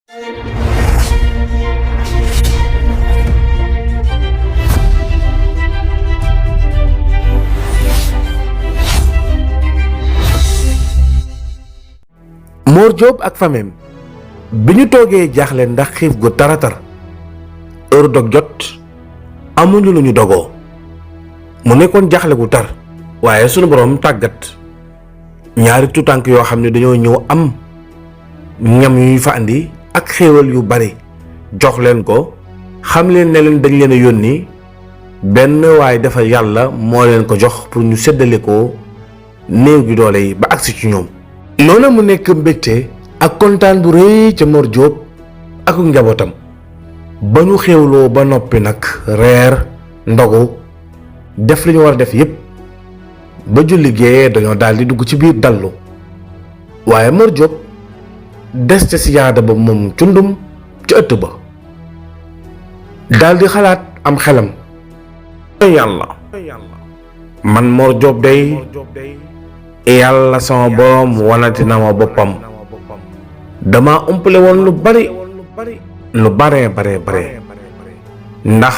Mor Diop ak famem bi ñu toogee jaaxle ndax xiif gu taratar heure dog jot amuñu lu ñu dogoo mu nekkoon jaaxle gu tar waaye sunu borom tàggat ñaari tuutànk yoo xam ne dañoo ñëw am ñam yu ñu fa andi ak xéewal yu bari jox leen ko xam leen ne leen dañ leen a yónni benn waaye dafa yàlla moo leen ko jox pour ñu séddale ko néew gi doole yi ba agsi ci ñoom. noona mu nekk mbégte ak kontaan bu rëy ca Mor Diop ak njabootam ba ñu xéwloo ba noppi nag reer ndogu def li ñu war a def yépp ba julli gee dañoo daldi dugg ci biir dallu waaye Mor Diop des ca siyaada ba moom cundum ca ëtt ba daldi xalaat am xelam. yàlla man Mor Diop day yàlla sama borom wanati na ma boppam dama umpale woon lu bare ndax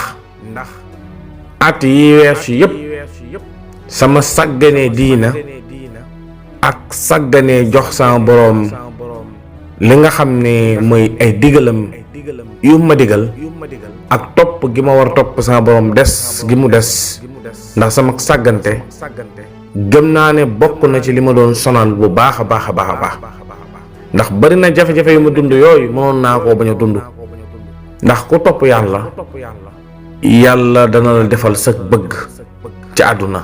at yi weesu yépp sama sàgganee diina ak sàgganee jox sama borom li nga xam ne mooy ay digalam yu ma digal ak topp gi ma war topp sama borom des gi mu des ndax sama sàggante gëm naa ne bokk na ci li ma doon sonal bu baax a baax ndax bari na jafe-jafe yu ma dund yooyu mënoon naa koo bañ a dund ndax ku topp yàlla dana la defal sa bëgg ci àdduna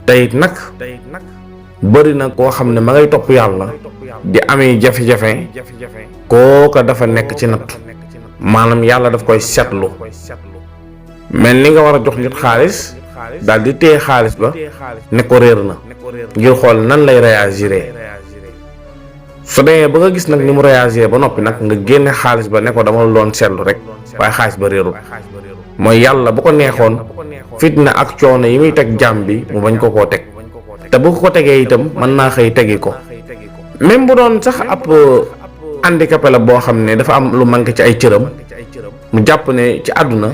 teyit nag bari na koo xam ne ma ngay topp yàlla di amee jafe-jafe kooka dafa nekk ci natt maanaam yàlla daf koy seetlu mel ni nga war a jox nit xaalis daal di téye xaalis ba ne ko réer na ngir xool nan lay réagiré su demee ba nga gis nag ni mu réagiré ba noppi nag nga génne xaalis ba ne ko dama la doon seetlu rek waaye xaalis ba réerul mooy yàlla bu ko neexoon fitna ak coono yi muy teg jaam bi mu bañ ko koo teg te bu ko tegee itam mën naa xëy tegi ko même bu doon sax ab handicapé la boo xam ne dafa am lu manqué ci ay cëram mu jàpp ne ci àdduna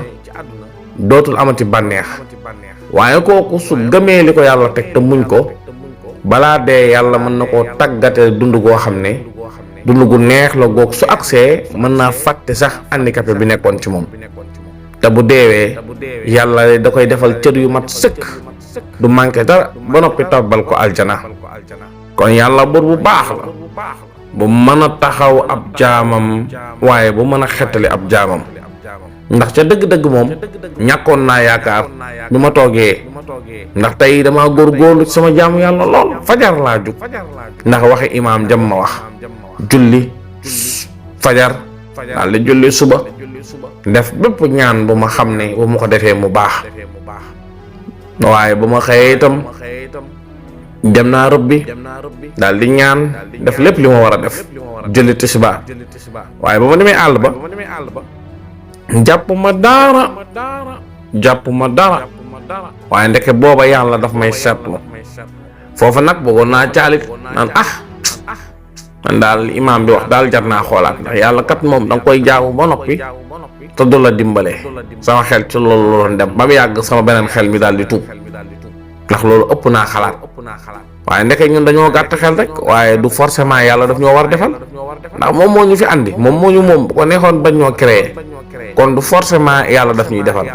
dootul amati bànneex waaye kooku su gëmee li ko yàlla teg te muñ ko balaa dee yàlla mën na koo tàggate dund goo xam ne dund gu neex la goog su agsee mën naa fàtte sax handicapé bi nekkoon ci moom te bu deewee yàlla da koy defal cër yu mat sëkk du manqué dara ba noppi tabbal ko aljana kon yàlla buur bu baax la bu mën a taxaw ab jaamam waaye bu mën a xettali ab jaamam ndax ca dëgg-dëgg moom ñàkkoon naa yaakaar bi ma toogee ndax tey dama góorgóorlu sama jaamu yàlla lool fajar laa jug ndax waxi imaam jam ma wax julli fajar daal di julli suba def bépp ñaan bu ma xam ne bu ma ko defee mu baax waaye ba ma xëyee itam dem naa rëbbi daal di ñaan def lépp li ma war a def julli tisbaar waaye ba ma demee àll ba jàpp ma dara waaye ndeke booba yàlla daf may seetlu foofa nag bëggoon naa caalit naan man daal imaam bi wax daal jar naa xoolaat ndax yàlla kat moom danga koy jaamu ba noppi te du la dimbale sama xel ci loolu la doon dem ba mu yàgg sama beneen xel mi daal di tuub ndax loolu ëpp naa xalaat waaye ndeke ñun dañoo gàtt xel rek waaye du forcément yàlla daf ñoo war defal ndax moom moo ñu fi andi moom moo ñu moom bu ko neexoon bañ ñoo créé kon du forcément yàlla daf ñuy defal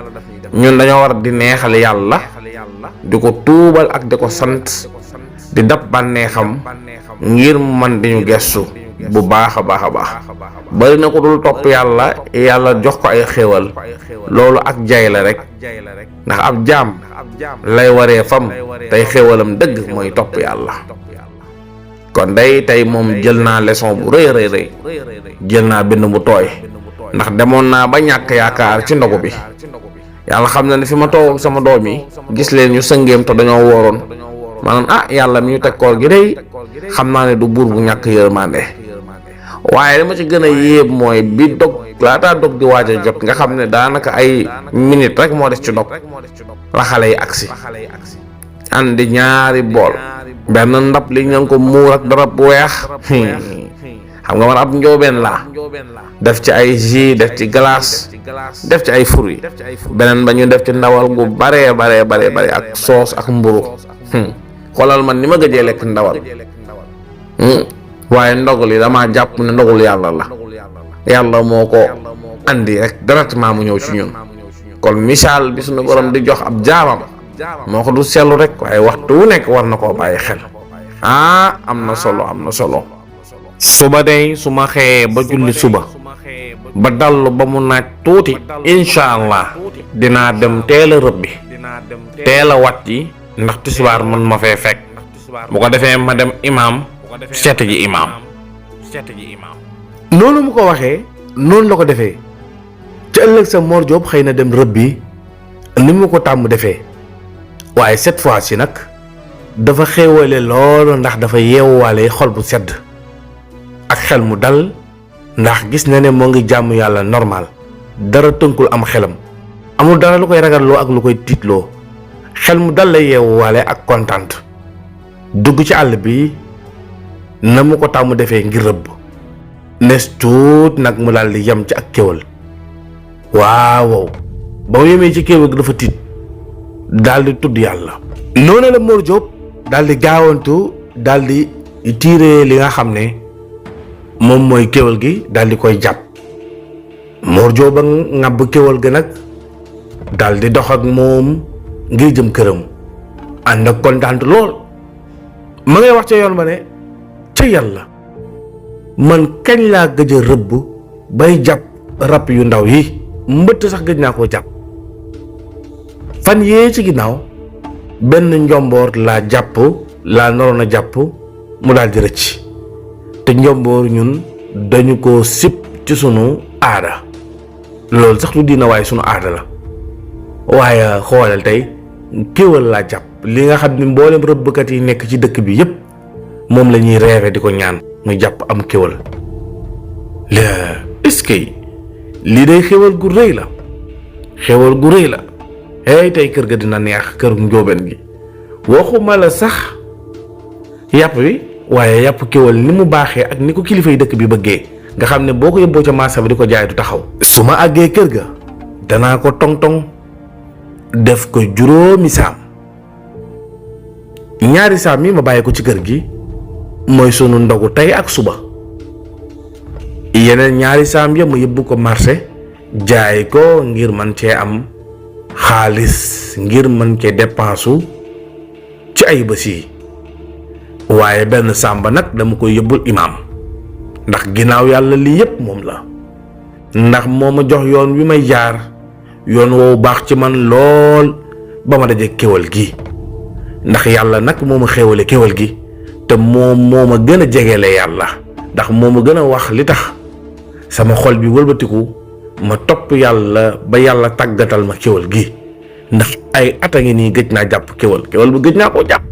ñun dañoo war di neexal yàlla di ko tuubal ak di ko sant di dab bànneexam ngir mu man di ñu gestu bu baax a baax bari na ko dul topp yàlla jox ko ay xéewal loolu ak jay la rek ndax ab jaam lay waree fam tey xéewalam dëgg mooy topp yàlla kon day tey moom jël naa leçon bu rëy jël naa bind bu tooy ndax demoon naa ba ñàkk yaakaar ci ndogu bi yàlla xam na ne fi ma toog sama doom yi gis leen ñu sëngeem te dañoo wooroon maanaam yàlla mi ñu teg koor gi day xam naa ne du buur bu ñàkk yërmande waaye li ma ci gën a yéeb mooy bi dog laataa dog di waaj a jot nga xam ne daanaka ay minute rek moo des ci dog la xale yi agsi andi ñaari bool benn ndab li ñu ko muur ak darab bu weex xam nga man ab njóobeen laa def ci ay jus def ci glace def ci ay fruits beneen ba ñu def ci ndawal gu bare ak soos ak mburu xoolal man ni ma gëjee lekk ndawal waaye ndogal yi damaa jàpp ne ndogul yàlla la yàlla moo ko andi rek directement mu ñëw ci ñun kon misaal bi suñu borom di jox ab jaamam moo ko du seetlu rek waaye waxtu wu nekk war na koo bàyyi xel am na solo suba day su ma xëyee ba julli suba ba dallu ba mu naaj tuuti incha allah dinaa dem teel a rëbbi teel a wat yi ndax tisbaar mën ma fee fekk bu ko defee ma dem imaam seeti ji imaam noonu mu ko waxee noonu la ko defee ci ëllëg sa Mor Diop xëy na dem rëbbi ni mu ko tàmm defee waaye cette fois ci nag dafa xéewale loolu ndax dafa yeewuwaale xol bu sedd ak xel mu dal ndax gis na ne moo ngi jàmm yàlla normal dara tënkul am xelam amul dara lu koy ragalloo ak lu koy tiitloo xel mu dal la yeewuwaale ak kontaan dugg ci àll bi na mu ko tàmm defee ngir rëbb nes tuut nag mu daal di yem ci ak kéwal waaw ba mu yemee ci kéwal gi dafa tiit daal di tudd yàlla noonu la Mor Diop daal di gaawantu daal di tiire li nga xam ne moom mooy kéwal gi daal di koy jàpp Mor Diop ba ŋàbb kéwal gi nag daal di dox ak moom ngir jëm këram ànd ak kontaan lool ma ngay wax ca yoon ba ne ca yàlla man kañ laa gëj a rëbb bay jàpp rab yu ndaw yi mbëtt sax gëj naa koo jàpp fan yee ci ginnaaw benn njomboor laa naroon a jàpp mu daal di rëcc te njomboor ñun dañu ko sip ci sunu aada loolu sax lu diina waaye sunu aada la waaye xoolal tey kéwal laa jàpp li nga xam ni mboolem rëbbkat yi nekk ci dëkk bi yépp moom la ñuy reeve di ko ñaan muy jàpp am kéwal la est-ce que lii day xéwal gu rëy la hey tey kër ga dina neex kër njóobeen gi waxuma la sax yàpp wi waaye yàpp kéwal ni mu baaxee ak ni ko kilifa yi dëkk bi bëggee nga xam ne boo ko yóbboo ca marché ba di ko jaay du taxaw su ma àggee kër ga danaa ko tong-tong def ko juróomi saam ñaari saam yi ma bàyyi ko ci kër gi mooy sunu ndogu tey ak suba yeneen ñaari saam ya ma yóbbu ko marché jaay ko ngir man cee am xaalis ngir mën cee dépensu ci ay bés yi waaye benn sàmba nag dama koy yóbbul imaam ndax ginnaaw yàlla lii yépp moom la ndax moo ma jox yoon wi may jaar yoon woowu baax ci man lool ba ma daje kéwal gi ndax yàlla nag moo ma xéewale kéwal gi te moom moo ma gën a jegele yàlla ndax moo ma gën a wax li tax sama xol bi wëlbatiku ma topp yàlla ba yàlla tàggatal ma kéwal gi ndax ay at a ngi nii gëj naa jàpp kéwal bu gëj naa koo jàpp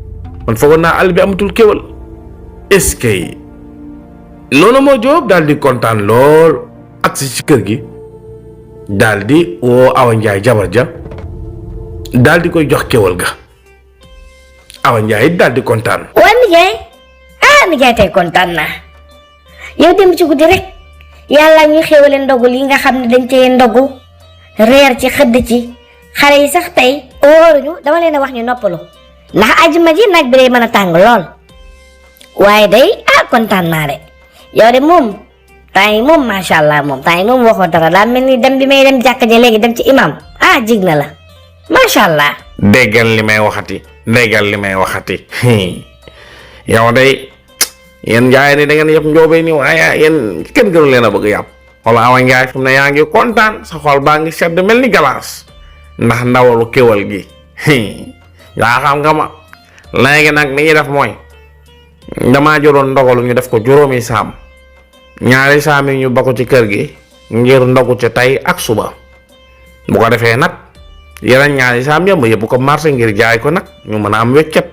man foogoon naa àll bi amatul kéwal est-ce que loolu moo jóob daal di kontaan lool agsi ci kër gi daal di woo Awa Njaay jabar ja daal di koy jox kéwal ga Awa Njaay daal di kontaan. waa nijaay tey kontaan naa yow dem ci guddi rek yàlla ñu xéwale ndogu li nga xam ne dañ cee ndogu reer ci xëdd ci xale yi sax tey wóoruñu dama leen a wax ñu noppalu ndax ajuma ji nag bi day mën a tàng lool waaye day kontaan naa de yow de moom temps yi moom macha allah moom temps yi moom waxoo dara daa mel ni dem bi may dem jàkka ja léegi dem ci imam jig na la macha allah. déggal li may waxati yow day yéen njaay ni da ngeen yëpp njóobee ni waaye yéen kenn gënu leen a bëgg yàpp wala Awa Njaay fi mu ne yaa ngi kontaan sa xol baa ngi sedd mel ni galaas ndax ndawalu kéwal gi yaa xam nga ma léegi nag ni ñuy def mooy damaa jëloon ndogalu ñu def ko juróomi saam ñaari saam yi ñu ba ko ci kër gi ngir ndogu ci tey ak suba bu ko defee nag yeneen ñaari saam ya ma yóbbu ko marché ngir jaay ko nag ñu mën a am weccet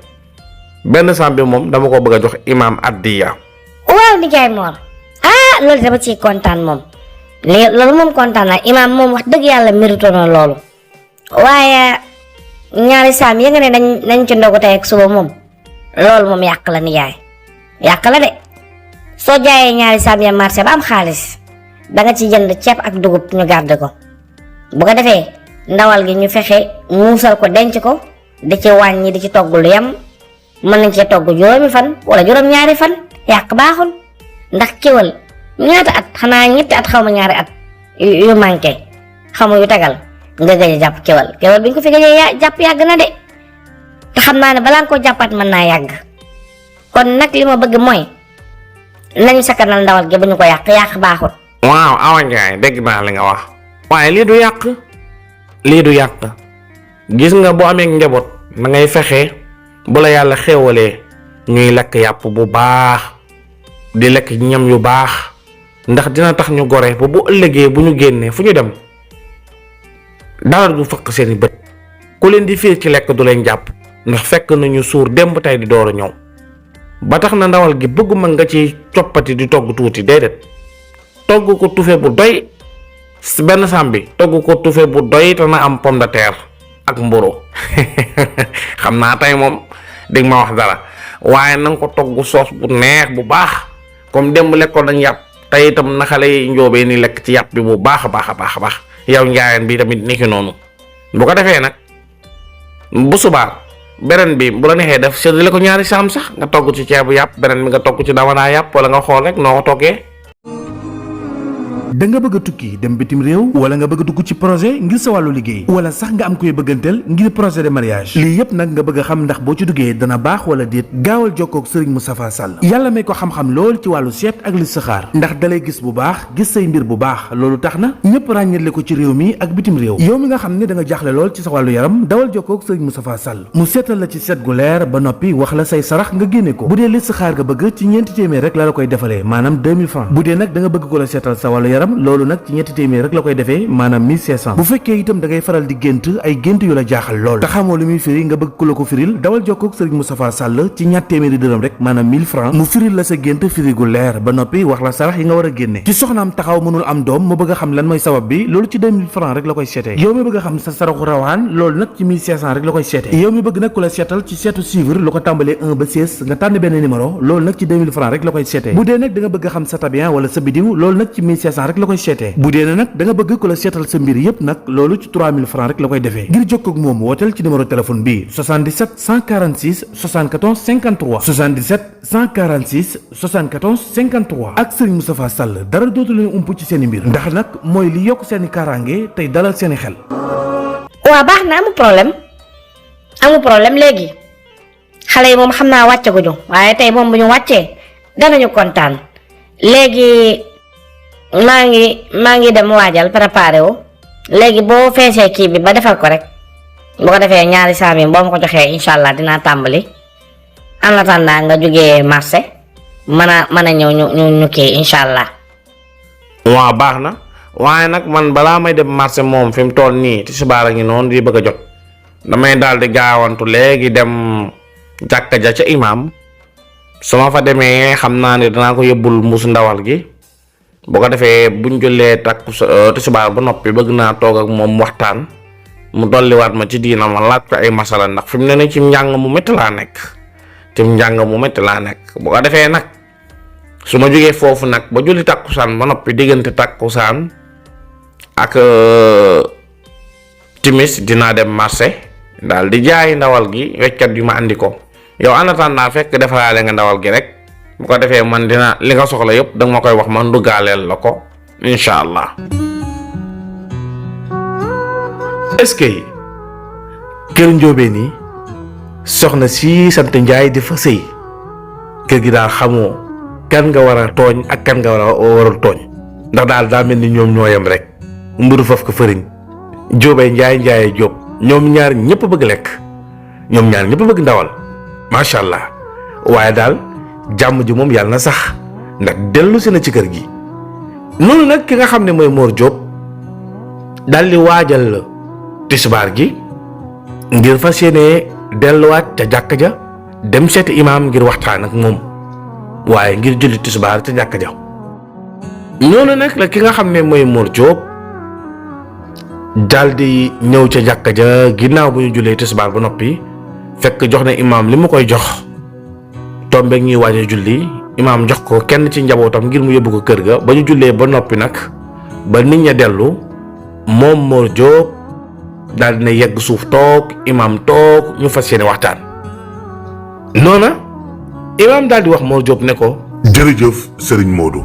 benn saam bi moom dama ko bëgg a jox imaam addiya. waaw nijaay Mor loolu dama ciy kontaan moom loolu moom kontaan naa imaam moom wax dëgg yàlla mérito na loolu waaye ñaari saam ya nga ne nañ ci ndogu tey ak suba moom loolu moom yàq la nijaay yàq la de soo jaayee ñaari saam ya marché ba am xaalis danga ci jënd ceeb ak dugub ñu garde ko bu ko defee ndawal gi ñu fexe muusal ko denc ko di ci wàññi di ci togg lu yem mën nañ cee togg juróomi fan wala juróom-ñaari fan yàq baaxul ndax kéwal ñaata at xanaa ñetti at xaw ma ñaari at yu manqué xamu yu tegal nga gëj a jàpp kéwal bi ñu ko fi gëjee jàpp yàgg na de te xam naa ne balaa nga ko jàppaat mën naa yàgg kon nag li ma bëgg mooy nañu sakkanal ndawal gi bu ñu ko yàq baaxul. waaw Awa Ndiaye dégg naa li nga wax waaye lii du yàq gis nga boo amee njaboot da ngay fexe bu la yàlla xéewalee ñuy lekk yàpp bu baax di lekk ñam yu baax ndax dina tax ñu gore ba bu ëllëgee bu ñu génnee fu ñu dem dara du fëq seeni bët ku leen di fiir ci lekk du leen jàpp ndax fekk nañu suur démb tey di door a ñëw ba tax na ndawal gi bëgguma nga ci coppati di togg tuuti déedéet togg ko tufe bu doy benn saam bi togg ko tufe bu doy te na am pomme de terre ak mburu xam naa tey moom dig ma wax dara waaye na nga ko togg soos bu neex bu baax comme démb lekkoon nañ yàpp tey itam na xale yi njóobee ni lekk ci yàpp bi bu baax a baax yow njaayeen bi tamit niki noonu bu ko defee nag bu subaa beneen bi bu la neexee def séddale ko ñaari saam sax nga togg ci ceebu yàpp beneen bi nga togg ci dawanaa yàpp wala nga xool rek noo ko toggee. da nga bëgg a tukki dem bitim réew wala nga bëgg a dugg ci projet ngir sa wàllu liggéey wala sax nga am koy bëgganteel ngir projet de mariage lii yépp nag nga bëgg a xam ndax boo ci duggee dana baax wala déet gaawal jokkoo ak Serigne Moustapha Sall yàlla may ko xam-xam lool ci wàllu seet ak listixaar ndax dalay gis bu baax gis say mbir bu baax loolu tax na ñëpp ràññale ko ci réew mi ak bitim réew yow mi nga xam ne da nga jaaxle lool ci sa wàllu yaram dawal jokkoo ak Serigne Moustapha Sall mu seetal la ci seet gu leer ba noppi wax la say sarax nga génne ko bu dee listixaar nga bëgg ci ñeenti téeméer rek la koy defalee maanaam 2000 francs bu dee nag da nga bëgg ko la seetal sa wàllu yaram loolu nag ci ñetti téeméer rek la koy defee maanaam 1500 bu fekkee itam da ngay faral di gént ay gént yu la jaaxal lool te xamoo lu muy firi nga bëgg ku la ko firil dawal jokkoo ak Serigne Moustapha Sall ci ñatt téeméeri dërëm rek maanaam 1000 francs mu firil la sa gént firi gu leer ba noppi wax la sarax yi nga war a génne ci soxnaam taxaw mënul am doom mu bëgg a xam lan mooy sabab bi loolu ci 2000 francs rek la koy seetee yow mi bëgg a xam sa saraxu rawaan loolu nag ci 1500 rek la koy seetee yow mi bëgg nag ku la seetal ci seetu suivre lu ko tàmbalee 1 ba 16 nga tànn benn numéro loolu nag ci 2000 francs rek la koy seetee bu dee nag da nga bëgg a xam sa tabian wala sa bidiw loolu nag ci 1500 rek la koy seetee bu dee nag da nga bëgg ku la seetal sa mbir yépp nag loolu ci 3000 francs rek la koy defee ngir jokkoo ak moom wooteel ci numéro téléphone bi 77 146 74 53 77 146 74 53 ak Serigne Moustapha Sall dara dootu leen ump ci seen i mbir ndax nag mooy li yokk seen i kaaraange tey dalal seen i xel. waa baax na amul problème léegi xale yi moom xam naa wàccaguñu waaye tey moom bu ñu wàccee danañu kontaan léegi maa ngi dem waajal préparé wu léegi boo feesee kii bi ba defal ko rek bu ko defee ñaari saam yi boo ma ko joxee incha allah dinaa tàmbali en attendant nga jógee marché mën a ñëw ñu kii incha allah. waaw baax na waaye nag man balaa may dem marché moom fi mu toll nii ci subaar a ngi noonu di bëgg a jot damay daal di gaawantu léegi dem jàkka ja ca imaam su ma fa demee xam naa ne danaa ko yóbbul mbuus ndawal gi. boo ko defee buñ jullee takku tisbaar ba noppi bëgg naa toog ak moom waxtaan mu dolliwaat ma ci diina ma laaj ko ay masala ndax fi mu ne nii ci njàng mu métti laa nekk boo ko defee nag su ma jógee foofu nag ba julli takkusaan ba noppi diggante takkusaan ak timis dinaa dem marché daal di jaay ndawal gi weccat yu ma andi ko yow en attendant fekk defaraale nga ndawal gi rek. bu ko defee man dina li nga soxla yëpp danga ma koy wax man duggaaleel la ko incha allah. est-ce que kër njóobeen yi soxna si sant Njaay di fa sëy kër gi daal xamoo kan nga war a tooñ ak kan nga warul tooñ ndax daal daa mel ni ñoom ñoo yem rek mburu faf ko fëriñ jóobee njaay jóob ñoom ñaar ñëpp bëgg lekk ñoom ñaar ñëpp bëgg ndawal macha allah waaye daal jàmm ji moom yàlla na sax ndax dellu si na ci kër gi noonu nag ki nga xam ne mooy Mor Diop daal di waajal tisbaar gi ngir fas yéene delluwaat ca jàkka ja dem seeti imaam ngir waxtaan ak moom waaye ngir julli tisbaar ca jàkka ja noonu nag la ki nga xam ne mooy Mor Diop daal di ñëw ca jàkka ja ginnaaw bu ñu jullee tisbaar ba noppi fekk jox na imaam li mu koy jox tombeeg ñuy waaj a julli imaam jox ko kenn ci njabootam ngir mu yóbbu ko kër ga. ba ñu jullee ba noppi nag ba nit ña dellu moom Mor Diop daal dina yegg suuf toog imaam toog ñu fas yéene waxtaan. noona imaam daal di wax Mor Diop ne ko. jërëjëf Serigne Modou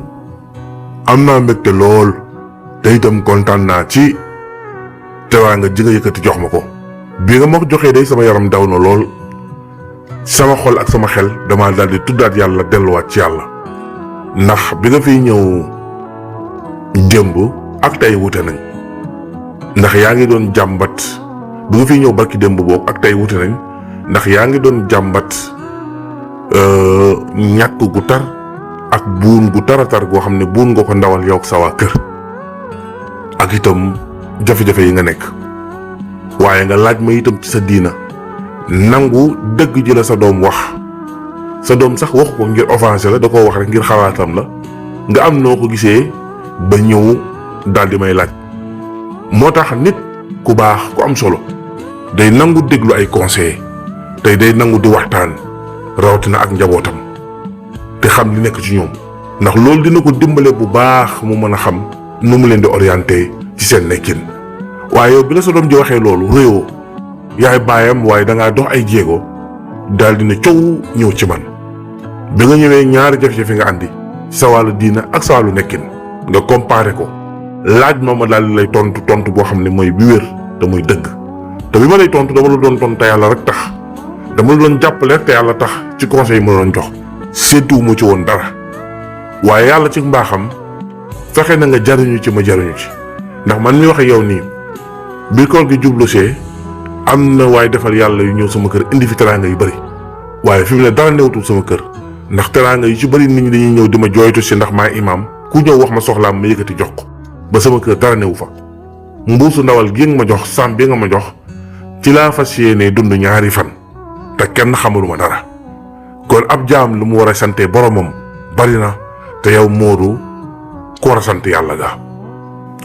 am naa mbégte lool te itam kontaan naa ci teraanga ji nga yëkkati jox ma ko. bi nga ma ko joxee day sama yaram daw na lool sama xol ak sama xel dama daal di tuddaat yàlla delluwaat ci yàlla ndax bi nga fiy ñëw démb ak tey wute nañ ndax yaa ngi doon jàmbat bi nga fiy ñëw barki démb boog ak tey wute nañ ndax yaa ngi doon jàmbat ñàkk gu tar ak buun gu taratar goo xam ne buun nga ko ndawal yow ak sa waa kër ak itam jafe-jafe yi nga nekk waaye nga laaj ma itam ci sa diina nangu dëgg ji la sa doom wax sa doom sax waxu ko ngir offensé la da koo wax rek ngir xalaatam la nga am noo ko gisee ba ñëw daal di may laaj. moo tax nit ku baax ku am solo day nangu déglu ay conseil tey day nangu di waxtaan rawatina ak njabootam te xam li nekk ci ñoom ndax loolu dina ko dimbale bu baax mu mën a xam nu mu leen di orienté ci seen nekkin. waaye yow bi la sa doom ji waxee loolu réewoo yaay baayam waaye dangaa dox ay jéego daal dina coow ñëw ci man bi nga ñëwee ñaari jafe-jafe nga andi sa wàllu diina ak sa wàllu nekkin nga comparé ko laaj ma daal di lay tontu boo xam ne mooy bi wér te muy dëgg te bi ma lay tontu dama la doon tontu te yàlla rek tax dama la doon jàppale rek te yàlla tax ci conseil yi ma doon jox sédduwuma ci woon dara waaye yàlla ci mbaaxam fexe na nga jariñu ci ma jariñu ci ndax man mi waxe yow nii bi koor gi jublu see am na waaye defal yàlla yu ñëw sama kër indi fi teraanga yu bëri waaye fi mu ne dara newatul sama kër ndax teraanga yu ci bëri nit ñi dañuy ñëw di ma jooytu si ndax maa imaam ku ñëw wax ma soxlaam ma yëkkati jox ko ba sama kër dara newu fa mbuusu ndawal gi nga ma jox sam bi nga ma jox ci laa fas yéene dund ñaari fan te kenn xamaluma dara kon ab jaam lu mu war a sante boromam bari na te yow Modou ku war a sant yàlla ga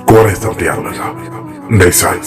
ku war a sant yàlla ga ndeysaan